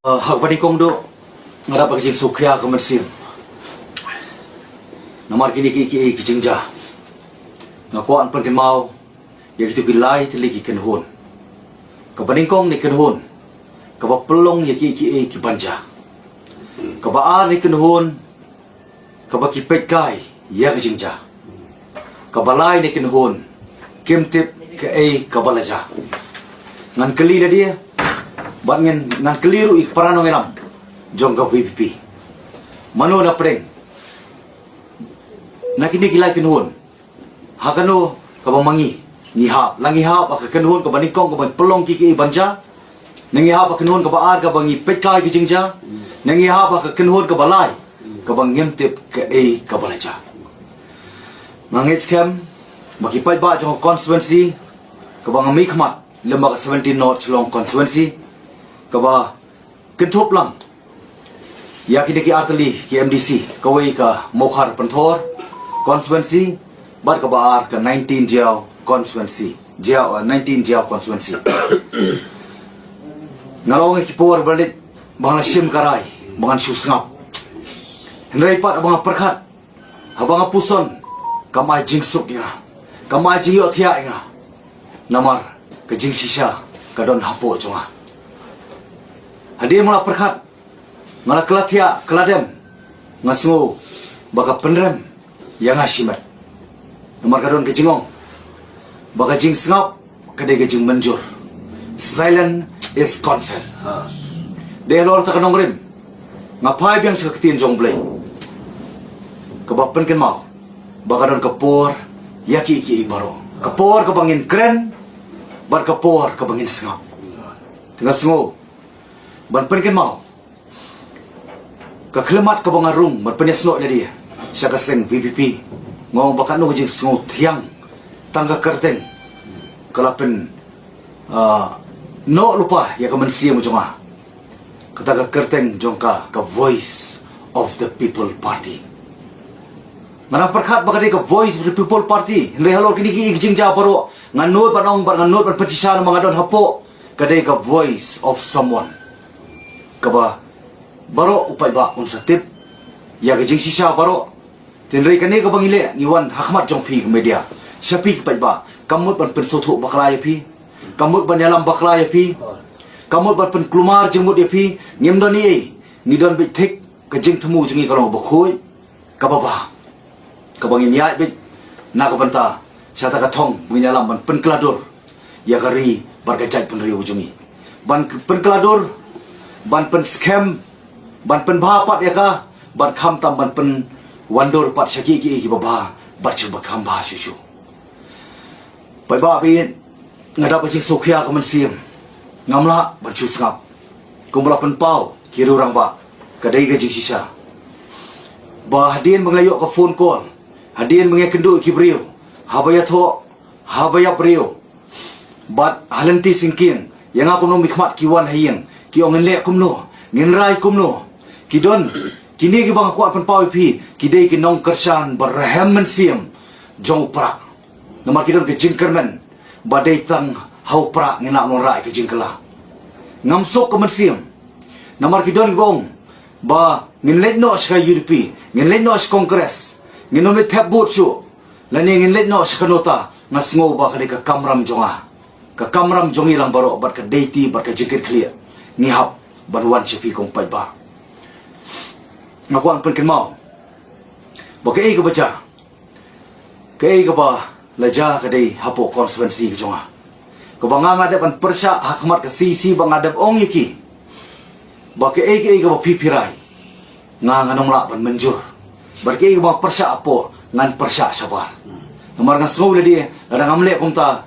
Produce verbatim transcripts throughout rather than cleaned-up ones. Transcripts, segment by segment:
Ha kaba nyngkong, nga dap ka jingsngewkhia ka mynsiem namar kine ki, ki, ki jingjia. Nga kwah pynkynmaw ïa kito ki lai tylli ki kynhun. Kaba nyngkong ne kynhun kaba pynlong ïa ki, ki, ki ban jia. Kaba ar ne kynhun kaba ki peit kai ïa ka jingjia. Kaba lai ne kynhun kim tip kaei kaba la jia. Ngan kylli lade bad ngan, ngan kylli ruh ïa ki para nongïalam jong ka VPP. Mano na pdeng na kine ki lai kynhun, ha kano kaba ma ngi ngi hap? La ngi hap ha ka kynhun kaba nyngkong kaba pynlong ki, ki ban jia? Ne ngi hap ha ka kynhun kaba ar kaba ngi peit kai ki jingjia? Ne ngi hap ha ka kynhun kaba lai kaba ngim tip kaei kaba la jia? Nga ngeit skhem ba ki paidbah jong ka constituency kaba nga mihkhmat, lem bad ka seventeen North Shillong constituency, kaba kynthup lang ïa kine ki artylli ki MDC, kawei ka Mawkhar Pynthor constituency bad kaba ar ka nineteen Jaïaw constituency. Jaïaw, uh, nineteen Jaïaw constituency. Nga la ong ïa ki por ba la leit ba nga la shim ka rai ba ngan shu sngap. Hynrei pat ba nga pyrkhat, haba nga puson, kam ai jingsuk ïa nga, kam ai jingïohthiah ïa nga. Namar ka jingshisha ka don hapoh jong nga. Hadien ba nga la pyrkhat, nga la kylla thiah, kylla dem, nga sngew ba ka pynrem ïa nga shimet. Namar ka don ka jingong ba ka jingsngap ka dei ka jingmynjur. Silence is consent. Dei halor kata ka nongrim nga phai biang sha ka ktien jong U Blei kaba pynkynmaw ba ka don ka por ïa ki, ki baroh. Ka por kaba ngin kren bad ka por kaba ngin sngap. Te nga sngew ban pynkynmaw ka khyllipmat kaba nga rung ban pynïasnoh ïa lade sha ka seng VPP. Nga ong ba katno ka jingsngewthiang, tang ka kyrteng ka la pyn, ah, noh lypa ïa ka mynsiem jong nga. Kata ka kyrteng jong ka, ka Voice of the People Party. Nga nang pyrkhat ba ka dei ka Voice of the People Party, hynrei halor kine ki jingjia baroh nga nud ban ong bad nga nud ban pynshisha namar nga don hapoh, ka dei ka voice of someone kaba baroh u paidbah un sa tip ïa ka jingshisha baroh. Hynrei kane kaba ngi leh, ngi wan ha khmat jong phi ka media, sha phi ki paidbah, kam mut ban pynsngewthuh bakla ïa phi, kam mut ban ïalam bakla ïa phi, kam mut ban pynkulmar jingmut ïa phi. Ngim don ei ei, ngi don beit thik. Ka jingthmu jong ngi ka long kaba khuid, kaba bha, kaba ngin ïaid beit na ka bynta sha kata ka thong ba ngin ïalam ban pynkylla dur ïa ka ri bad ka jaitbynriew jong ngi. Ban k-, pynkylla dur, ban pynskhem, ban pynbha pat ïa ka, bad khamtam ban pynwandur pat sha kiei kiei kiba bha bad sha kiba kham bha shuh shuh. Paidbah baieit, nga dap ka jingsngewkhia ka mynsiem. Ngam lah ban shu sngap. Kumba la pynpaw ki riew rangbah, ka dei ka jingshisha. Ba hadien ba nga la ïoh ka phone call, hadien ba nga ïakynduh ïa ki briew, haba ïathoh, haba ïap briew, bad ha lynti syngkien, ïa nga kumno, mihkhmat ki wan ha ïing, ki ong ngin leh kumno, ngin rai kumno. Ki don, kine kiba nga kwah pynpaw ïa phi, ki dei ki nongkyrshan ba rhem mynsiem jong u Prah. Namar ki don ka jingkyrmen ba dei tang ha u Prah ngin lah ban wanrah ïa ka jingkylla. Ngam suk ka mynsiem. Namar ki don kiba ong ba ngin leit noh sha ka UDP, ngin leit noh sha Congress, ngin ym leit thep vote shuh, lane ngin leit noh sha ka NOTA. Nga sngew ba ka dei ka kamram jong nga, ka kamram jong ngi lang baroh, bad ka dei ti, bad ka jingkitkhlieh ngi hap ban wan sha phi kum paidbah. Nga kwah pynkynmaw ba kaei kaba jia, kaei kaba la jia ka dei hapoh constituency ka jong nga, kaba nga, nga dep ban pyrshah ha khmat ka CEC, ba nga dep ong ïa ki ba kaei kaei kaba phi phi rai, nga, ngan ym lah ban mynjur. Bad kaei kaba nga pyrshah hapoh, ngan pyrshah shabar. Namar nga sngew lade, lada ngam leh kumta,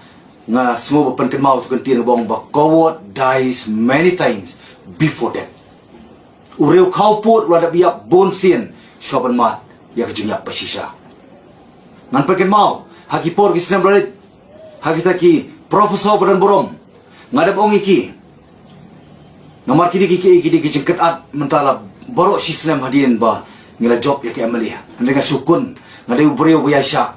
nga sngew ba pynkynmaw ïa ka ktien kaba ong ba coward dies many times before death. U riew khawpud u la dep ïap bun sien shuwa ban mad ïa ka jingïap bashisha. Ngan pynkynmaw, ha ki por ki snem ba la leit, ha kita ki professor ba don burom, nga dep ong ïa ki. Namar ki dei ki, ki, ki dei ki jingkynad mynta la baroh shi snem hadien ba ngi la jop ïa ki MLA. Hynrei nga shu khun, nga dei u briew ba ïaishah,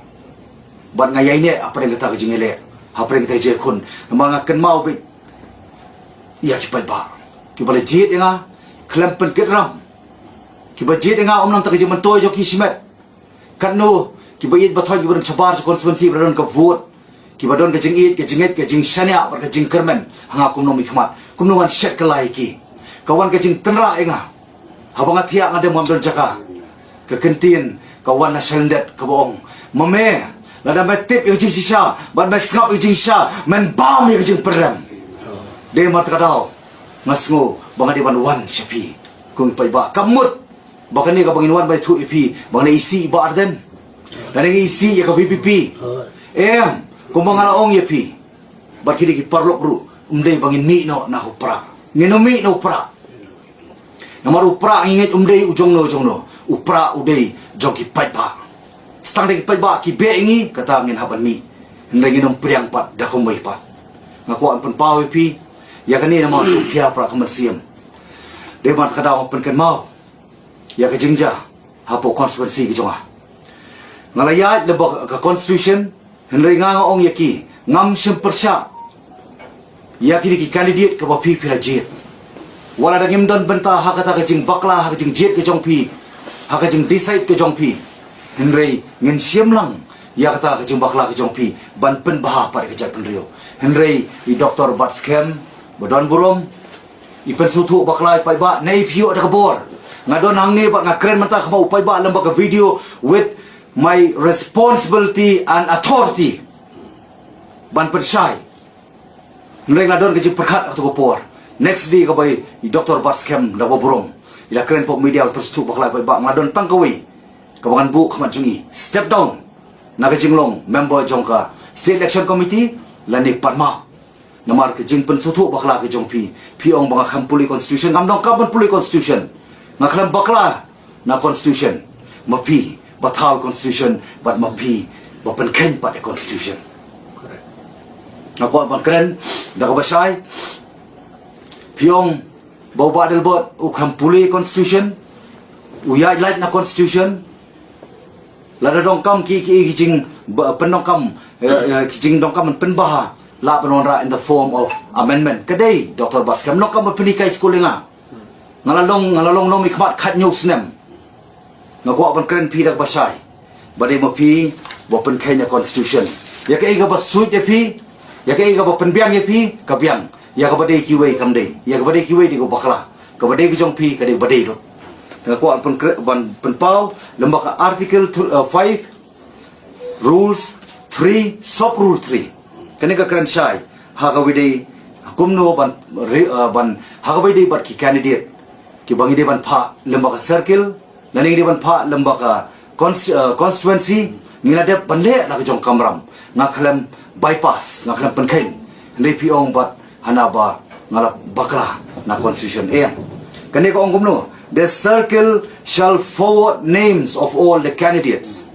bad nga ïaineh hapdeng kata ka jingïaleh, hapdeng kata ka jingïakhun. Namar nga kynmaw beit ïa ki paidbah kiba la jied ïa nga, khlem pynkit ram. Kiba jied ïa nga ym nang ta ka jingmyntoi jong ki shimet. Katno kiba ïeit ba thoh kiba don shabar jong constituency ba don ka vote, kiba don ka jingïeit, ka jingngeit, ka jingshaniah bad ka jingkyrmen ha nga kum u nongmihkhmat. Kumno ngan shet kylla ïa ki? Ka wan ka jingtynrah ïa nga. Haba nga thiah nga dem ngam don jaka. Ka kyntien ka wan na shalyndet kaba ong, ma me, lada me tip ïa ka jingshisha bad me sngap ïa ka jingshisha, men bam ïa ka jingpynrem. Dei namar kata ka daw nga sngew ba nga dei ban wan sha phi kum i paidbah. Kam mut ba kane kaba ngin wan ban ïathuh ïa phi ba ngan isih i Bah Ardent, lane ngan isih ïa ka VPP. Em, kumba nga la ong ïa phi bad kine ki paralok ruh, ym dei ba ngin mih noh na u Prah. Ngin ym mih na u Prah. Namar u Prah ngi ngeit um dei u jongno jongno. U Prah u dei jong ki paidbah. Tang da ki paidbah ki beh ïa ngi, kata ngin hap ban mih. Hynrei ngin ym pdiang pat da kumwei pat. Nga kwah ban pynpaw ïa phi ïa kane namar shu khia Prah ka mynsiem. Dei namar kata nga pynkynmaw ïa ka jingjia hapoh constituency ka jong nga. Nga la ïaid lyngba ka constitution, hynrei nga nga ong ïa ki, ngam shym pyrshah ïa kine ki candidate kaba phi phi la jied. Wat la da ngim don bynta ha kata ka jingbakla, ha ka jingjied ka jong phi, ha ka jingdecide ka jong phi, hynrei ngin shim lang ïa kata ka jingbakla ka jong phi ban pynbha pat ïa ka jaitbynriew. Hynrei i Doctor Batskhem ba don burom, i pynsngewthuh bakla ïa i paidbah, ne i phi ïoh da ka bor. Nga don hangne bad nga kren mynta kum u paidbah lyngba ka video with my responsibility and authority ban pynshai. Hynrei nga don ka jingpyrkhat ha kato ka por. Next day kaba i Doctor Batskhem da ba burom, i la kren hapoh media ban pynsngewthuh bakla ïa i paidbah, nga don tang kawei kaba ngan buh khmat jong i, step down na ka jinglong member jong ka State Election Committee lane pat ma. Namar ka jingpynsngewthuh bakla ka jong phi, phi ong ba nga khlem pule constitution, ngam donkam ban pule constitution. Nga khlem bakla na constitution. Ma phi ba thaw constitution bad ma phi ba pynkheiñ pat ïa constitution. Nga kwah ban kren da kaba shai. Phi ong ba u Bah Adelbert u khlem pule constitution, u ïaid lait na constitution. Lada donkam ki, ki, ki jing ba, pyndonkam, eh, eh, ki jingdonkam ban pynbha, lah ban wanrah in the form of amendment. Ka dei, Doctor Batskhem, donkam ban pynhikai skul ïa nga. Nga la long, nga la long nongmihkhmat khathynñiew snem. Nga kwah ban kren phi da kaba shai ba dei ma phi ba pynkheiñ ïa constitution. Ïa kaei kaba suit ïa phi, ïa kaei kaba pynbiang ïa phi, ka biang. Ïa kaba dei kiwei kam dei. Ïa kaba dei kiwei dei ka bakla. Kaba dei ka jong phi ka dei kaba dei ruh. Te nga kwah ban pynkre-, ban pynpaw lyngba ka Article th-, uh, five, Rules three, Sub Rule three. Kane ka kren shai ha kaba dei kumno ban re-, uh, ban ha kaba dei bad ki candidate kiba ngi dei ban phah lyngba ka circle, lane ngi dei ban phah lyngba ka cons-, uh, constituency, ngi la dep ban leh la ka jong ka kamram. Nga khlem bypass, nga khlem pynkheiñ. Hynrei phi ong bad hana ba nga la bakla na constitution. Eh, kane ka ong kumno? The circle shall forward names of all the candidates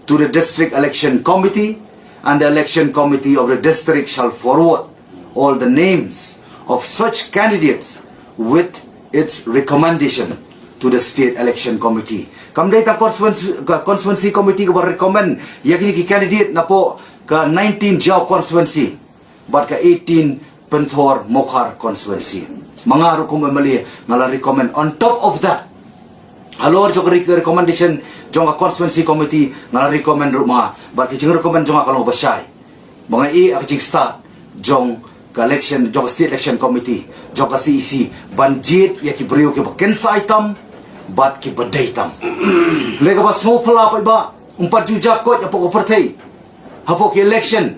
to the district election committee, and the election committee of the district shall forward all the names of such candidates with its recommendation to the state election committee. Kam dei tang constituency, ka constituency committee kaba recommend ïa kine ki candidate napoh ka nineteen Jaïaw constituency bad ka eighteen Pynthor Mawkhar constituency. Ma nga ruh kum MLA nga la recommend. On top of that, halor jong ka re-, recommendation jong ka constituency committee, nga la recommend ruh ma, bad ka jingrecommend jong nga ka long ba shai. Ba nga ïeh ha ka jingstad jong ka election, jong ka state election committee, jong ka CEC, ban jied ïa ki briew kiba kynsai tam bad kiba dei tam. Lei kaba sngewphylla pat ba ym pat ju jia koit hapoh ka pyrthei, hapoh ki election,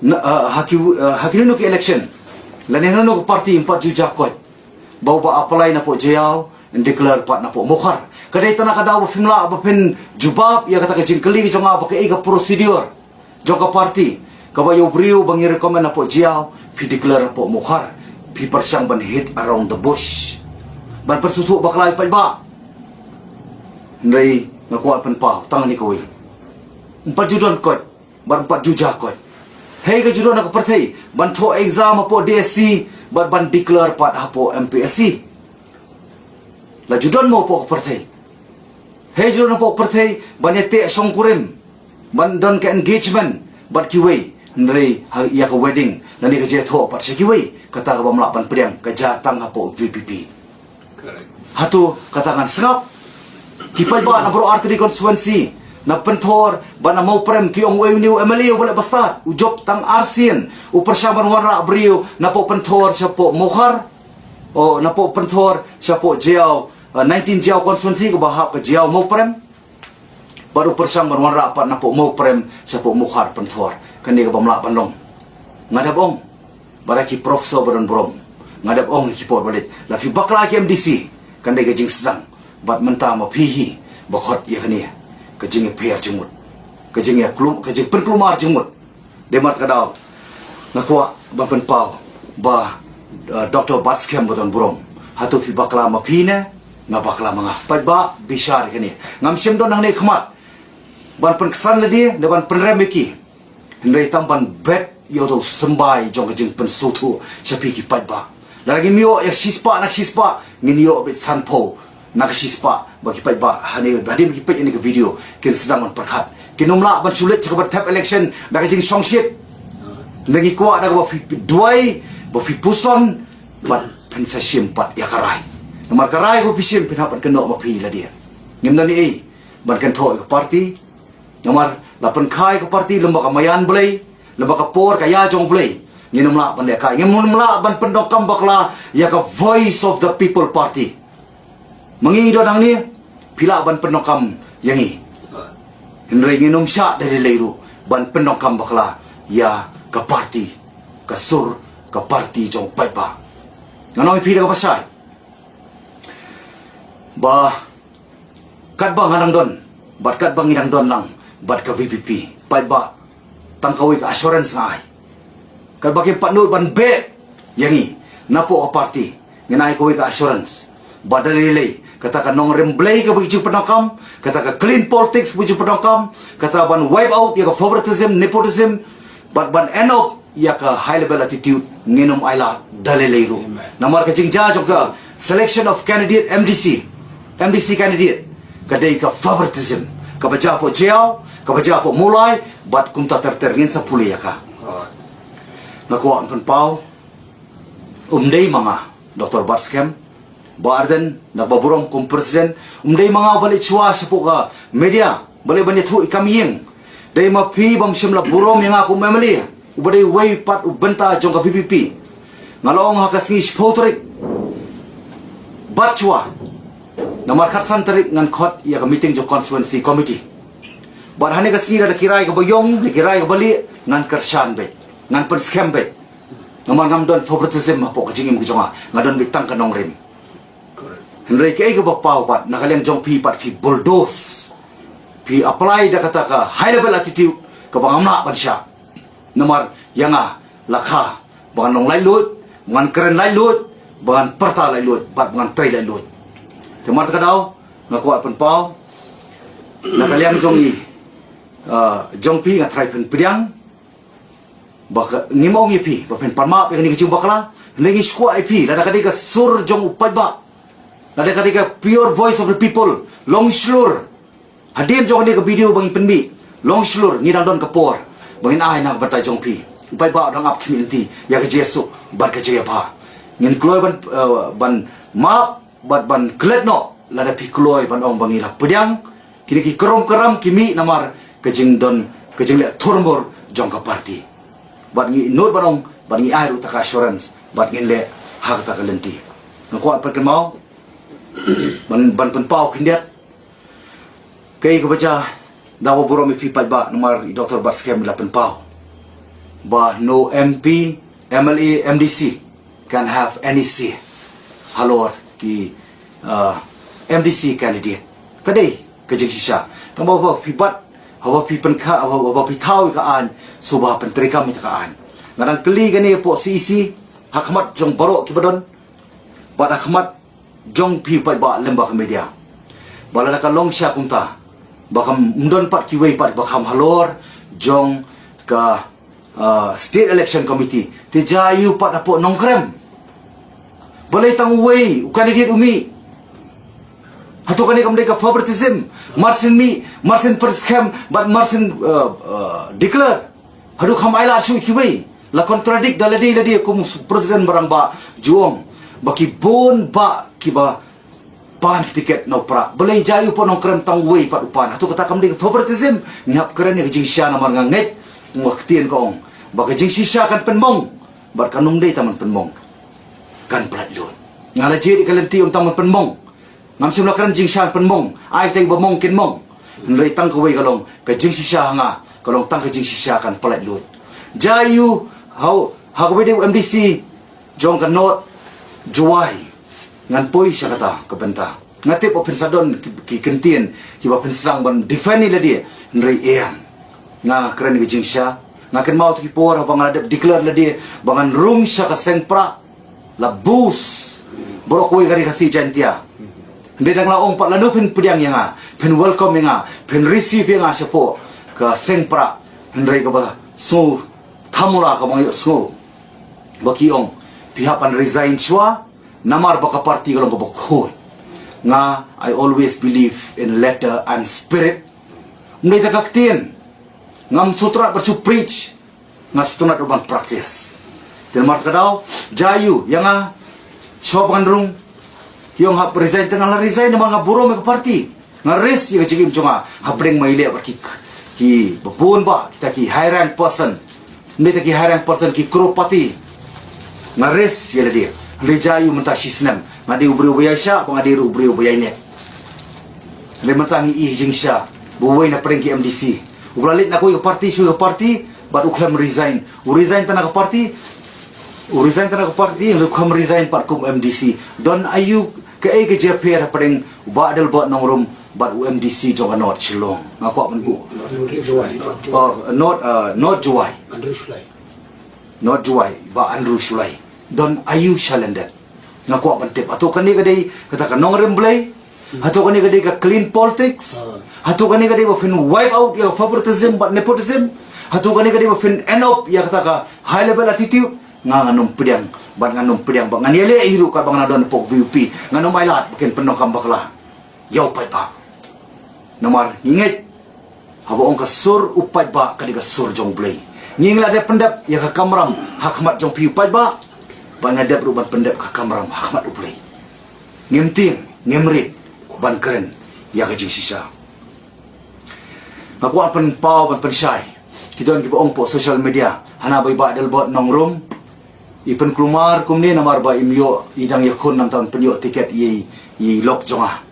na, ah, ha ki, ah, ha kino kino ki election, lane hano hano ka party, ym pat ju jia koit ba uba apply napoh Jaïaw yn declare pat napoh Mawkhar. Ka dei tang na ka daw ba phim lah ba phin jubab ïa kata ka jingkylli ka jong nga ba kaei ka procedure jong ka party kaba ïa u briew ba ngi recommend napoh Jaïaw phi declare napoh Mawkhar. Phi pyrshang ban hit around the bush ban pynsngewthuh bakla ïa paidbah. Hynrei nga kwah pynpaw tang kane kawei. Ym pat ju don koit bad ym pat ju jia koit. Hei, ka ju don ha ka pyrthei ban thoh exam hapoh DSC bad ban declare pat hapoh MPSC. La ju don mo hapoh ka pyrthei? Hei, ju don hapoh ka pyrthei ban ïateh shongkurim, ban don ka engagement bad kiwei. Hynrei ha ïa ka wedding lane ka jingïathoh pat sha kiwei, kata ka bym lah ban pdiang, ka jia tang hapoh V P P. Hato kata ngan sngap? Ki paidbah na baroh artylli constituency, na Pynthor bad na Mawprem, ki ong uei une u M L A uba leh bastad, u jop tang arsien, u pyrshang ban wanrah briew napoh Pynthor shapoh Mawkhar, o, napoh Pynthor shapoh Jaïaw, uh, nineteen Jaïaw constituency kaba hap ka Jaïaw Mawprem. Bad u pyrshang ban wanrah pat napoh Mawprem shapoh Mawkhar Pynthor. Kane ka bym lah ban long. Nga dep ong, bad ki professor ba don burom, nga dep ong ki por ba leit, la phi bakla ki M D C, kan dei ka jingsdang. Bad mynta ma phi hi ba khot ïa kane ka jingïapher jingmut, ka jingïaklum, ka jingpynkulmar jingmut. Dei namar kata ka daw nga kwah ban pynpaw ba, uh, Doctor Batskhem ba don burom, hato phi bakla ma phi ne nga bakla ma nga? Paidbah, bishar ïa kane. Ngam shym don hangne khmat ban pynksan lade ne ban pynrem ïa ki, hynrei tang ban bet ïa uto u symbai jong ka jingpynsngewthuh sha phi ki paidbah. Lada ngim ïoh ïa ka shispah na ka shispah, ngin ïoh beit sanphew na ka shispah ba ki paidbah hangne, hadien ba ki peit ïa kane ka video, kin sdang ban pyrkhat. Kin ym lah ban shu leit sha kaba thep election da ka jingshongshit. Ngi kwah da kaba phi duwai, ba phi puson, bad phin sa shim pat ïa ka rai. Namar ka rai kaba phi shim phin hap ban kynnoh ma phi lade. Ngim don ei ban kynthoh ïa ka party. Namar la pynkha ïa ka party lem bad ka maïan Blei, lem bad ka por ka ïa jong Blei. Ngin ym lah ban lehkai, ngin ym lah ban pyndonkam bakla ïa ka Voice of the People Party. Ma ngi don hangne, phi lah ban pyndonkam ïa ngi. Hynrei ngin ym shah da lei lei ruh ban pyndonkam bakla ïa ka party, ka sur ka party jong paidbah. Ngan ong ïa phi da kaba shai ba katba nga dang don bad katba ngi dang don lang bad ka V P P, paidbah, tang kawei ka assurance nga ai. Katba kim pat nud ban beh ïa ngi napoh ka party, ngin ai kawei ka assurance ba da lei lei kata ka nongrim Blei kaba ngi ju pyndonkam, kata ka clean politics ba ngi ju pyndonkam, kata ban wipe out ïa ka favoritism, nepotism, bad ban end up ïa ka high level attitude, ngin ym ailad da lei lei ruh. Namar ka jingjia jong ka selection of candidate M D C, M D C candidate, ka dei ka favoritism kaba jia hapoh Jaïaw, kaba jia hapoh Mawlai, bad kumta ter ter, ngin sa pule ïa ka. Nga kwah ban pynpaw, um dei ma nga, Doctor Batskhem, Bah Ardent, na ba burom kum president, um dei ma nga ba leit shuwa shapoh ka media, ba leit ban ïathuh ïa ka kam ïing. Dei ma phi bym shym la burom ïa nga kum M L A, uba dei uwei pat u bynta jong ka V P P. Nga la ong ha ka sngi shiphew tarik bad shuwa, namar khatsan tarik ngan khot ïa ka meeting jong constituency committee. Bad hane ka sngi lada ki rai kaba ïong, lada ki rai kaba lieh, ngan kyrshan beit, ngan pynskhem beit. Namar ngam don favoritism hapoh ka jingim ka jong nga, nga don beit tang ka nongrim. Hynrei kaei kaba paw pat, na ka liang jong phi pat phi bulldoze, phi apply da kata ka high level attitude kaba ngam lah ban shah. Namar ïa nga la kha ba ngan long laitluid, ba ngan kren laitluid, ba ngan pyrta laitluid, bad ba ngan trei laitluid. Te namar kata ka daw nga kwah pynpaw, na ka liang jong i, ah, jong phi nga tharai phin pdiang, ba ka, ngim ong ïa phi ba phin pan map ïa kane ka jingbakla, hynrei ngi shu kwah ïa phi, lada ka dei ka sur jong u paidbah, lada ka dei ka pure voice of the people, long shlur. Hadien jong kane ka video ba ngi pynmih, long shlur, ngi dang don ka por ba ngin ai na ka bynta jong phi. U paidbah u dang ap khmih lynti ïa ka jingsuk bad ka jingïabha. Ngin kloi ban, eh, ban map bad ban klet noh lada phi kloi ban ong ba ngi la pdiang kine ki krom kram ki mih namar ka jingdon, ka jingleh thurmur jong ka party. Bad ngi nud ban ong, bad ngi ai ruh kata ka assurance, bad ngin leh ha kata ka lynti. Nga kwah pat kynmaw ban, ban pynpaw khyndiat kaei kaba jia, da ba burom ïa phi paidbah, namar i Doctor Batskhem i la pynpaw ba no M P, M L A, M D C can have any say halor ki, uh, M D C candidate. Ka dei ka jingshisha. Tang ba haba phi bat, haba phi pynkha, haba, haba phi thaw ïa ka aiñ, sngewbha pyntreikam ïa ka aiñ. Nga dang kylli kane hapoh C E C, ha khmat jong baroh kiba don, bad ha khmat jong phi paidbah lem bad ka media, ba lada ka long shisha kumta, ba kam don pat kiwei pat ba kham halor jong ka, ah, State Election Committee, te jia aïu pat hapoh Nongkrem? Balei tang uwei u candidate u mih? Hato kane kam dei ka favoritism? Marsien mih, marsien pynskhem, bad marsien, ah, ah, declare. Haduh kham ailad shuh kiwei. La contradict da lade lade kum President Marang ba ju ong ba ki bun bah kiba pan tiket na u Prah. Balei jia ïa u Nongkrem tang uwei pat u pan. Hato kata kam dei ka favoritism? Ngi hap kren ïa ka jingshisha namar nga ngeit, nga ktien ka ong ba ka jingshisha kan pynmong. Bad kan ym dei tang ban pynmong, kan pyllait lut. Nga la jied ïa ka lynti ym tang ban pynmong. Ngam shym la kren jingshisha pynmong. Ai tang ba mong kin mong. Hynrei tang kawei ka long ka jingshisha ha nga, ka long tang ka jingshisha kan pyllait lut. Jia ïa u ha, ha kawei de u M D C jong ka North Jowai. Ngan poi sha kata ka bynta. Nga tip ba phin sa don ki, ki kyntien kiba phin sdang ban defend ïa lade, hynrei em. Nga kren ka jingshisha. Nga kynmaw tu ki por haba nga la dep declare lade ba ngan rung sha ka seng Prah, la bus baroh kawei ka Ri Khasi Jaiñtia. Hynrei dang la ong pat lano phin pdiang ïa nga, phin welcome ïa nga, phin receive ïa nga shapoh ka seng Prah. Hynrei kaba sngew thamula kaba nga ïohsngew ba ki ong, phi hap ban resign shuwa, namar ba ka party ka long kaba khuid. Nga, I always believe in letter and spirit. Ym dei tang ka ktien. Ngam sngewtynnat ban shu preach. Nga sngewtynnat ruh ban practice. Te namar kata ka daw, jia ïa u, ïa nga, shuwa ba ngan rung, ki ong hap resign, te nga la resign namar nga burom ïa ka party. Nga risk ïa ka jingim jong nga hapdeng ba ngi leh bad ki, kiba bun bah, kita ki high rank person. Ym dei tang ki high rank person, ki crorepati. Nga risk ïa lade. Hynrei jia ïa u mynta shi snem. Nga dei u briew ba ïaishah, ba nga dei ruh u briew ba ïaineh. Hynrei mynta ngi i jingshisha ba uwei na pdeng ki M D C uba la leit na kawei ka party sha kawei ka party, bad u khlem resign. U resign tang na ka party, u resign tang na ka party, u khlem resign pat kum M D C. Don aïu, kaei ka jingïapher hapdeng u Bah Adelbert Nongrum bad u M D C jong ka North Shillong? Nga kwah ban buh. North Jowai. Oh, North, uh, North Jowai. Andrew Shullai. North Jowai, Bah Andrew Shullai. Don aïu shalyndet? Nga kwah ban tip. Hato kane ka dei kata ka nongrim Blei? Hato kane ka dei ka clean politics? Ah. Hato kane ka dei ba phin wipe out ïa ka favoritism bad nepotism? Hato kane ka dei ba phin end up ïa kata ka high level attitude? Nga ngan ym pdiang, bad ngan ym pdiang, bad ngan ïaleh hi ruh katba nga don hapoh VPP. Ngan ym ailad ba kin pyndonkam bakla ïa u paidbah. Namar ngi ngeit, haba ong ka sur u paidbah ka dei ka sur jong Blei. Ngi la dep pyndep ïa ka kamram ha khmat jong phi u paidbah, bad nga dep ruh ban pyndep ka kamram ha khmat u Blei. Ngim tieng, ngim rit ban kren ïa ka jingshisha. Nga kwah pynpaw ban pynshai. Ki don kiba ong hapoh social media, hana ba i Bah Adelbert Nongrum i pynkulmar kumne namar ba im ïoh, i dang ïakhun, namar ban pynïoh tiket ïa i lok jong nga.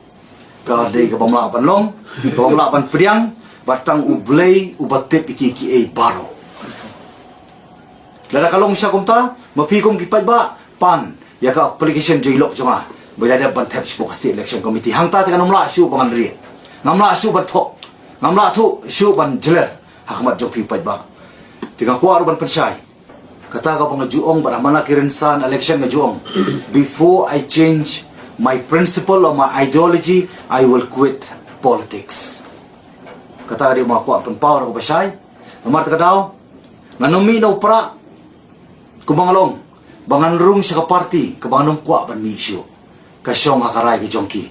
Ka dei kaba ym lah ban long, kaba ym lah ban pdiang, bad tang u Blei uba tip ïa ki, kiei baroh. Lada ka long shisha kumta, ma phi kum ki paidbah pan ïa ka application jong i lok jong nga ba i la dep ban thep shapoh ka State Election Committee. Hangta te ngan ym lah shuh ba ngan rieh, ngam lah shuh ban thok, ngam lah thuh shuh ban jler ha khmat jong phi paidbah. Te nga kwah ruh ban pynshai. Kata kaba nga ju ong bad ha man la ki rynsan election nga ju ong, before I change my principle or my ideology, I will quit politics. Kata ka dei ba nga kwah pynpaw ruh kaba shai. Namar kata ka daw, ngan ym mih na u Prah kumba nga la ong ba ngan rung sha ka party kaba ngan ym kwah ban mih shuh. Ka shong ha ka rai ka jong ki.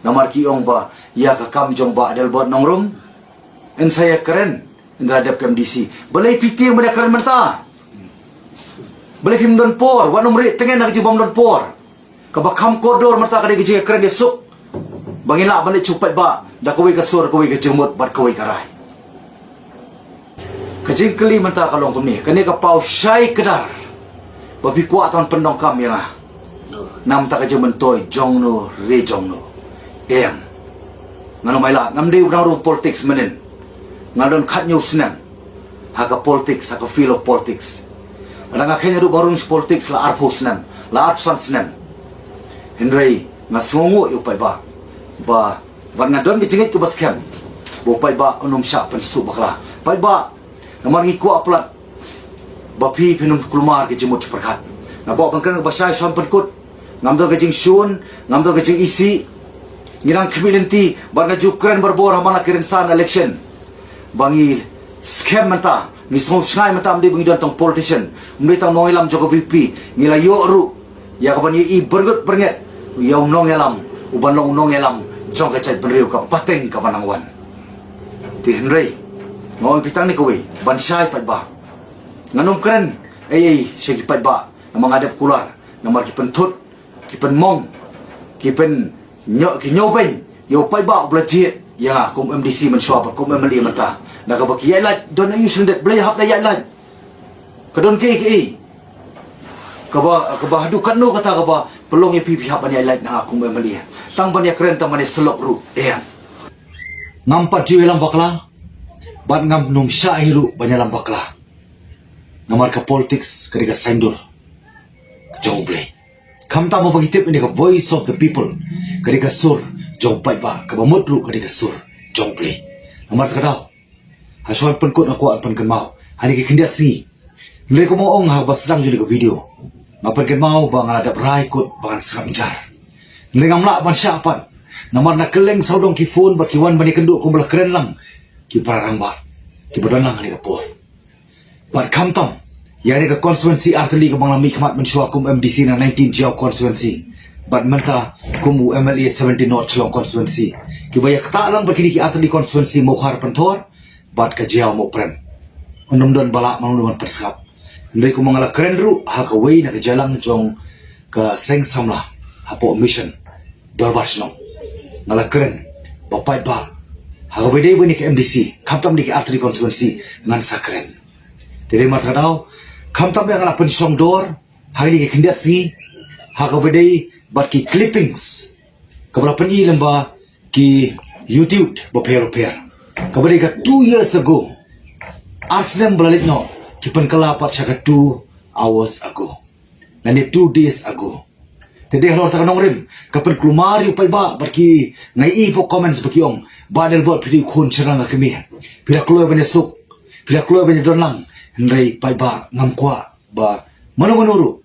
Namar ki ong ba ïa ka kam jong Bah Adelbert Nongrum yn sa ïakren ynda la dep ka MDC. Balei phi tieng ban ïakren mynta? Balei phim don por? Wat nym rieh tngen na ka jingbym don por. Kaba kham kordor mynta ka dei ka jingïakren ïasuk ba ngin lah ban leit sha u paidbah da kawei ka sur, kawei ka jingmut bad kawei ka rai. Ka jingkylli mynta ka long kumne, kane ka paw shai kdar ba phi kwah tang pyndonkam ïa nga na bynta ka jingmyntoi jong no re jong no? Em. Ngan ym ailad, ngam dei u nongrung politics mynnin. Nga don khathynñiew snem ha ka politics, ha ka field of politics. Lada nga kheiñ haduh ba nga rung sha politics la arphew snem, la arphew san snem. Hynrei nga sngewnguh ïa u paidbah ba, bad nga don ka jingngeit kaba skhem ba u paidbah un ym shah pynsngewthuh bakla. Paidbah, namar ngi kwah palat ba phi phin ym kulmar ka jingmut jingpyrkhat. Nga kwah ban kren kaba shai shuwa ban pynkut. Ngam don ka jingshun, ngam don ka jingisih. Ngi dang khmih lynti bad nga ju kren barabor ha man la ki rynsan election ba ngi skhem mynta, ngi sngewshngaiñ mynta, ym dei ba ngi don tang politician, ym dei tang nongïalam jong ka VPP. Ngi la ïoh ruh ïa kaban ïohi byrngut byrnget ïa u nongïalam uban long u nongïalam jong ka jaitbynriew ka pateng kaba nang wan. Te hynrei nga ong ïa phi tang kane kawei ban shai paidbah. Ngan ym kren ei ei sha ki paidbah namar nga dep kular, namar ki pynthut, ki pynmong, ki pyn nyo ki nyo beng ïa u paidbah u ba la jied ïa nga kum M D C mynshuwa bad kum M L A mynta. Na kaba ki ïaid lait don aïu shu lyndet, balei hap da ïaid lait? Ka don kaei kaei kaba kaba haduh katno kata kaba pynlong ïa phi phi hap ban ïaid lait na nga kum M L A? Tang ban ïakren, tang ban ïasyllok ruh, eh. Ngam pat ju ïalam bakla bad ngam nym shah hi ruh ban ïalam bakla. Namar ka politics ka dei ka saiñdur jong U Blei. Khamtam ba ki tip ïa ka voice of the people ka dei ka sur jong u paidbah, kaba mut ruh ka dei ka sur jong U Blei. Namar kata ka daw, ha shuwa ban pynkut nga kwah ban pynkynmaw ha kine ki khyndiat sngi. Hynrei kumba ong ha kaba sdang jong ka video, nga pynkynmaw ba nga la dep rai kut ba ngan sngap jar. Hynrei ngam lah ban shah pat namar na kylleng sawdong ki phone ba ki wan ban ïakynduh kumba la kren lang ki para rangbah kiba don lang ha kane ka por. Bad khamtam ïa kane ka constituency artylli kaba nga la mihkhmat mynshuwa kum M D C na nineteen Jaïaw constituency bad mynta kum u M L A seventeen North Shillong constituency, kiba ïa ktah lang bad kine ki artylli constituency Mawkhar Pynthor bad ka Jaïaw Mawprem. Ym don ba lah, ym don ban pynsngap. Hynrei kumba nga la kren ruh ha kawei na ka jingïalang jong ka seng samla hapoh Mission Dorbar Shnong, nga la kren ba paidbah, ha kaba dei ba kine ki M D C, khamtam kine ki artylli constituency, ngan sa kren. Te dei namar kata ka daw, khamtam ïa nga la pynshong dor ha kine ki khyndiat sngi ha kaba dei bad ki clippings kaba la pyni lyngba ki YouTube bapher bapher, kaba dei ka two years ago. Ar snem ba la leit noh ki pynkylla pat sha ka two hours ago lane two days ago. Te dei halor kata ka nongrim ka pynkulmar ïa u paidbah bad ki, nga ïohi hapoh comments ba ki ong, Bah Adelbert, phi dei u khun shynrang ka kmie, phi la kloi ban ïasuk, phi la kloi ban ïadon lang. Hynrei paidbah, ngam kwah ba mano mano ruh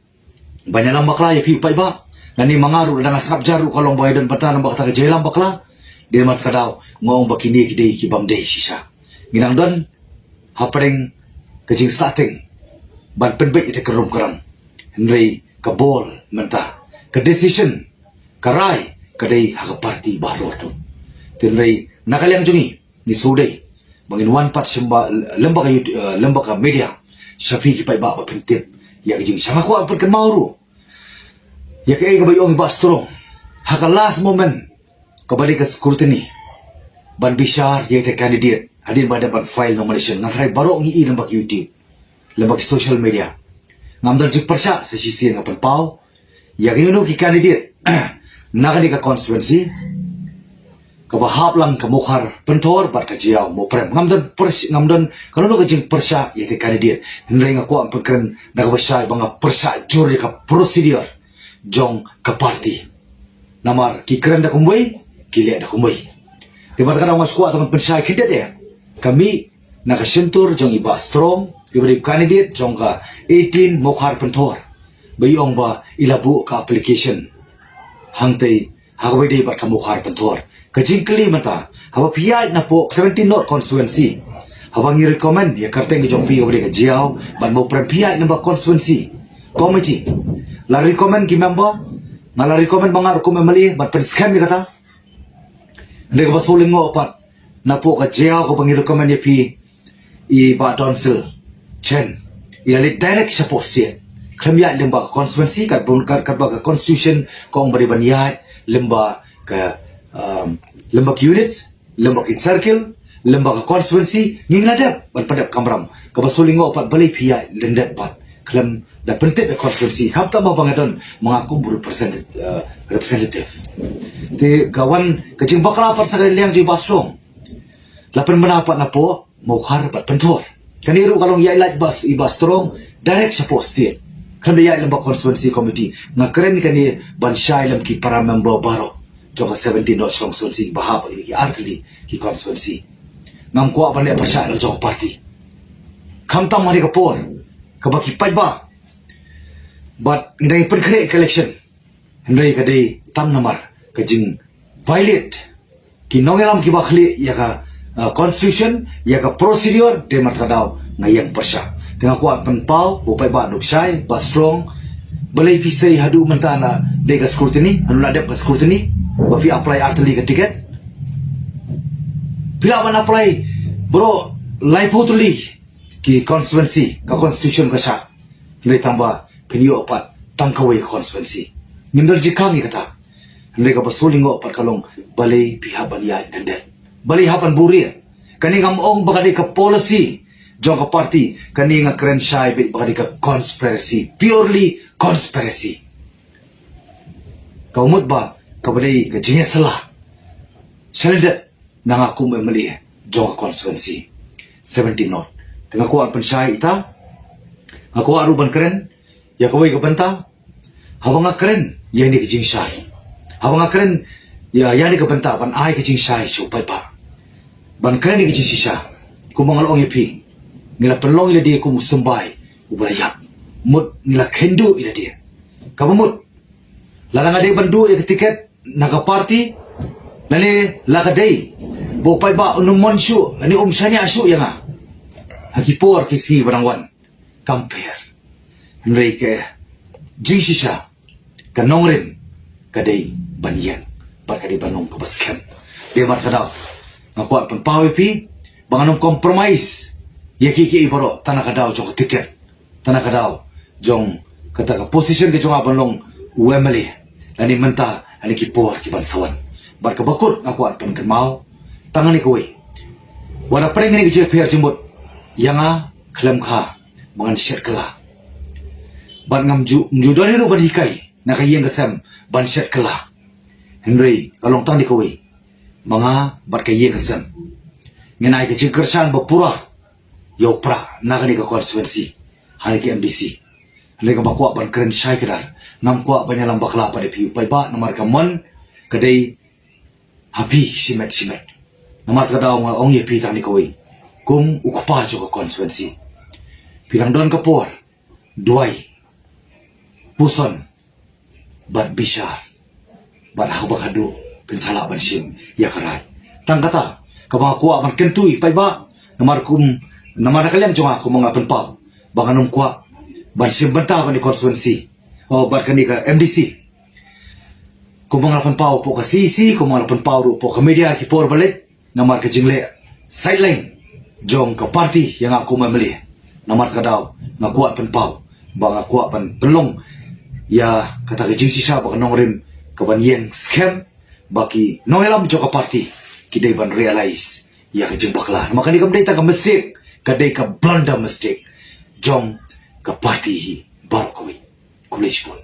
ban ïalam bakla ïa phi u paidbah. Lane ma nga ruh lada nga sngap jar ruh ka long ba nga ïadon bynta namar kata ka jingïalam bakla. Dei namar kata ka daw nga ong ba kine ki dei ki bym dei shisha. Ngi nang don hapdeng ka jingsahteng ban pynbeit ïa ka rum ka ram. Hynrei ka ball mynta, ka decision, ka rai ka dei ha ka party baroh. Te hynrei na ka liang jong ngi, ngi shu dei ba ngin wan pat sha ba, lem bad ka youth, eh, lem bad ka media, sha phi ki paidbah ba phin tip ïa ka jing. Sha nga kwah pynkynmaw ruh ïa kaei kaba ong i Bah Strong ha ka last moment kaba dei ka scrutiny ban bishar ïa ita candidate hadien ba dep ban file nomination. Nga tharai baroh ngi i lem bad ka YouTube, lem bad ka social media. Ngam don jingpyrshah, sa shisien nga pynpaw ïa kino kino ki candidate na kane ka constituency kaba hap lang ka Mawkhar Pynthor bad ka Jaïaw Mawprem. Ngam don pyrsh-, ngam don kano kano ka jingpyrshah ïa ita candidate. Hynrei nga kwah pynkren da kaba shai ba nga pyrshah jur ïa ka procedure jong ka party. Namar ki kren da kumwei, ki leh da kumwei. Te bad kata nga shu kwah tang ban pynshai khyndiat eh, ka mih na ka shyntur jong i Bah Strong, iba dei candidate jong ka eighteen Mawkhar Pynthor, ba i ong ba i la buh ka application hangtei ha kaba dei bad ka Mawkhar Pynthor. Ka jingkylli mynta, haba phi ïaid napoh seventeen North constituency, haba ngi recommend ïa ka kyrteng ka jong phi kaba dei ka Jaïaw bad Mawprem, phi ïaid lem bad constituency committee, la recommend ki member, nga la recommend ba nga ruh kum M L A ban pynskhem ïa kata. Hynrei kaba shu lyngngoh pat, napoh ka Jaïaw kaba ngi recommend ïa phi, i Bah Donsil Chen, i la leit direct shapoh state, khlem ïaid lem bad ka constituency, kat bun, kat, katba ka constitution ka ong ba dei ban ïaid lem bad ka, um, lem bad ki units, lem bad ki circle, lem bad ka constituency. Ngi la dep ban pyndep kamram. Kaba shu lyngngoh pat, balei phi ïaid lyndet pat khlem da pyntip ïa constituency? Khamtam ba nga don ma nga kum representative, eh, representative. Te ka wan ka jingbakla pat sha ka liang jong i Bah Strong, la pynbna pat napoh Mawkhar bad Pynthor. Kane ruh ka long ïaid lait bad i Bah Strong direct shapoh state, khlem da ïaid lem bad constituency committee. Nga kren kane ban shai lem ki para member baroh jong ka seventeen North Shillong constituency ba hap ïa ki artylli ki constituency. Ngam kwah ban leh pyrshah la jong party. Khamtam ha kane ka por kaba ki paidbah bad ngi dang pynkhreh ka election, hynrei ka dei tang namar ka jing violate ki nongïalam kiba khlieh ïa ka, uh, constitution, ïa ka procedure. Te namar kata ka daw nga ïeng pyrshah. Te nga kwah pynpaw ba u paidbah un shai, Bah Strong, balei phi sei haduh mynta na dei ka scrutiny, haduh na dep ka scrutiny ba phi apply artylli ka ticket? Phi lah ban apply baroh laiphew tylli ki constituency, ka constitution ka shah. Hynrei tang ba phin ïoh pat tang kawei ka constituency. Ngim don jingkhang ïa kata. Hynrei kaba sngewlyngngoh pat ka long balei phi hap ban ïaid dendeh, balei hap ban buhrieh. Kane ngam ong ba ka dei ka policy jong ka party, kane nga kren shai beit ba ka dei ka conspiracy, purely conspiracy. Ka mut ba kaba dei ka jingïasylla shalyndet na nga kum u M L A jong ka constituency seventeen North. Te nga kwah pynshai ita, nga kwah ruh ban kren ïa kawei ka bynta. Haba nga kren ïa kane ka jingshai, haba nga kren ïa, ïa kane ka bynta ban ai ka jingshai sha u paidbah, ban kren ïa ka jingshisha, kumba nga la ong ïa phi, ngi la pynlong ïa lade kum u symbai uba la ïap. Mut ngi la kynduh ïa lade. Kaba mut, lada nga dei ban duh ïa ka tiket na ka party, lane la ka dei ba u paidbah un ym mon shuh lane um shaniah shuh ïa nga ha ki por ki sngi ba dang wan, kam pher. Hynrei ka jingshisha, ka nongrim ka dei ban ïeng bad ka dei ban long kaba skhem. Dei namar kata nga kwah pynpaw ïa phi ba ngan ym compromise ïa kiei kiei baroh tang na ka daw jong ka tiket, tang na ka daw jong kata ka position ka jong nga ban long u M L A lane mynta lane ki por ki ban sa wan. Bad kaba kut nga kwah pynkynmaw tang kane kawei, wat la pyrshah kane ka jingpher jingmut ïa nga, khlem kha ba ngan shet kylla. Bad ngam ju, ngam ju don hi ruh ban hikai na ka ïing ka sem ban shet kylla. Hynrei ka long tang kane kawei, ma nga bad ka ïing ka sem ngin ai ka jingkyrshan ba pura ïa u prah na kane ka constituency ha kane ka M D C. Hynrei kaba kwah ban kren shai kdar, ngam kwah ban ïalam bakla pat ïa phi u paidbah, namar ka mon ka dei ha phi shimet shimet. Namar kata ka daw nga ong ïa phi tang kane kawei, kum u kpa jong ka constituency, phi dang don ka por duwai, puson bad bishar, bad ha kaba khatduh phin sa lah ban shim ïa ka rai. Tang kata kaba nga kwah ban kyntu ïa u paidbah, namar kum, namar na ka liang jong nga kumba nga la pynpaw ba ngan ym kwah ban shim bynta bad kane ka constituency, oh, bad kane ka M D C. Kumba nga la pynpaw hapoh ka C E C, kumba nga la pynpaw ruh hapoh ka media ki por ba leit, namar ka jingleh sideline jong ka party ïa nga kum u M L A. Namar kata ka daw nga kwah pynpaw ba nga kwah ban pynlong ïa kata ka jingshisha ba ka nongrim ka ban ïeng skhem, ba ki nongïalam jong ka party ki dei ban realize ïa ka jingbakla. Namar kane kam dei tang ka mistake, ka dei ka blunder mistake jong ka party hi baroh kawei. Khublei shibun.